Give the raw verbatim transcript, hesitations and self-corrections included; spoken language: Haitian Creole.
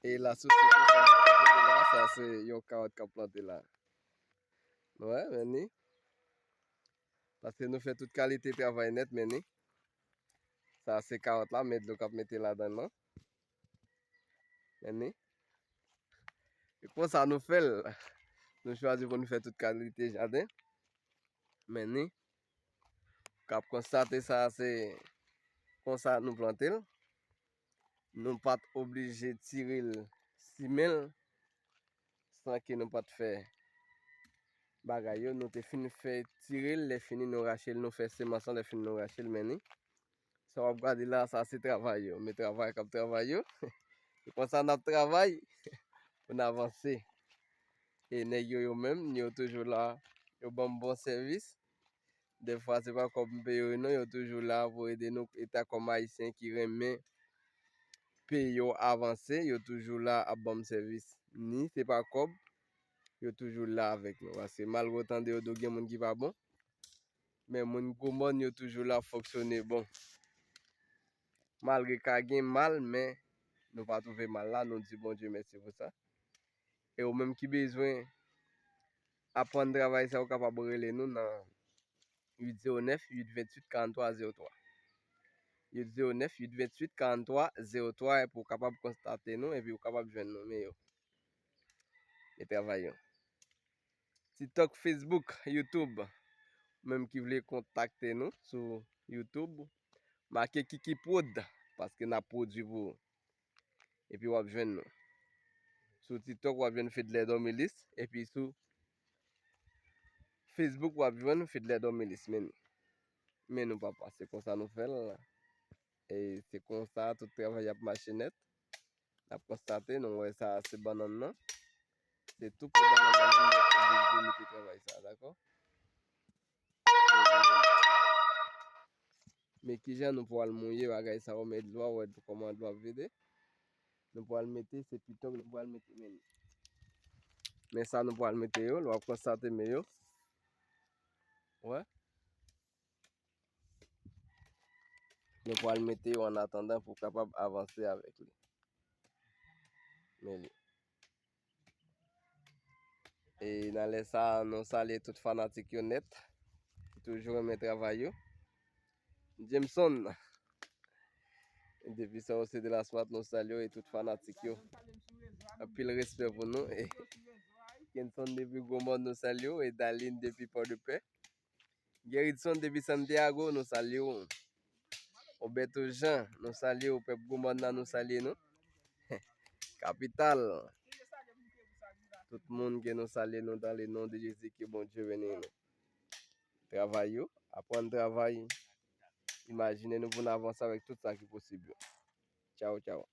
E la, sou site sa, nou plante la, sa se yon kawòt k ap plante la. Nou wè, men ni. Paske nou fè tout kalite travay nèt, men ni. Sa se kawòt la, men dlo k ap mete ladan l lan. Men ni. E konsa nou fè l. Nou chwazi pou nou fè tout kalite jaden. Men ni. K ap konstate sa, se konsa nou plante l. Nou pa t oblije tire l, simen l, san ke nou pa t fè bagay yo. Nou te fin fè tire l, lè fini nou rache l, nou fè semans lan, lè fini nou rache l, men ni. Sa w ap gade la, sa se travay yo. Men travay k ap travay yo. Se konsa n ap travay pou n avanse. E nèg yo, yo menm, yo toujou la, yo ban m bon sèvis. Dèfwa, se pa kòb m peye yo, non, yo toujou la pou ede nou, eta kòm Ayisyen ki renmen peyi yo avanse, yo toujou la ap ban m sèvis. Ni se pa kòb, yo toujou la avèk nou. Paske malgre w tande yo di w gen moun ki pa bon, men moun gwo mòn yo toujou la ap fonksyone bon. Malgre ka gen mal, men nou pa twouve mal la, nou di Bondye mèsi pou sa. E ou menm ki bezwen aprann travay sa, ou kapab rele nou nan uit zewo nèf, uit ventuit, karanntwa zewo twa. Uit zewo nèf, uit ventuit, karanntwa zewo twa, epi ou kapab konstate nou, epi ou kapab jwenn nou, men yo. E travay yo. TikTok, Facebook, YouTube. Ou menm ki vle kontakte nou sou YouTube, make Kiki Prod, paske n ap pwodui pou ou. Epi w ap jwenn nou. Sou TikTok, w ap jwenn Fedler Dormilis, epi sou Facebook, w ap jwenn Fedler Dormilis, men, men nou papa, se konsa nou fè l. E se konsa tout travay ap mache nèt. N ap konstate, nou wè sa se bannann nan. Se tou pou bannann nan menm nou oblije mete travay sa, dakò? Men kijan nou pral mouye bagay sa yo, men dlo a, wè kòman dlo ap vide. Nou pral mete, se piton nou pral mete, men, men sa nou pral mete yo, nou ap konstate men yo. Wè. Nou pral mete yo an atandan pou kapab avanse avèk li. Men li. E nan lè sa, nou salye tout fanatik yo nèt, ki toujou renmen travay yo. Jameson, depi San José de las Matas, nou salye w e tout fanatik yo. Anpil respè pou nou. E Kenson depi Gwo Mòn, nou salye w. E Daline depi Pòdepè. Geridson depi Santiago, nou salye w. Obeto Jean, nou salye w. Pèp Gwo Mòn nan, nou salye nou. Kapital. Tout moun ke nou salye nou dans le nom de Jésus, ke Bondye beni nou. Travay yo, aprann travay. Imajine nou pou n avanse avèk tout sa ki posib yo. Tchaw, tchaw.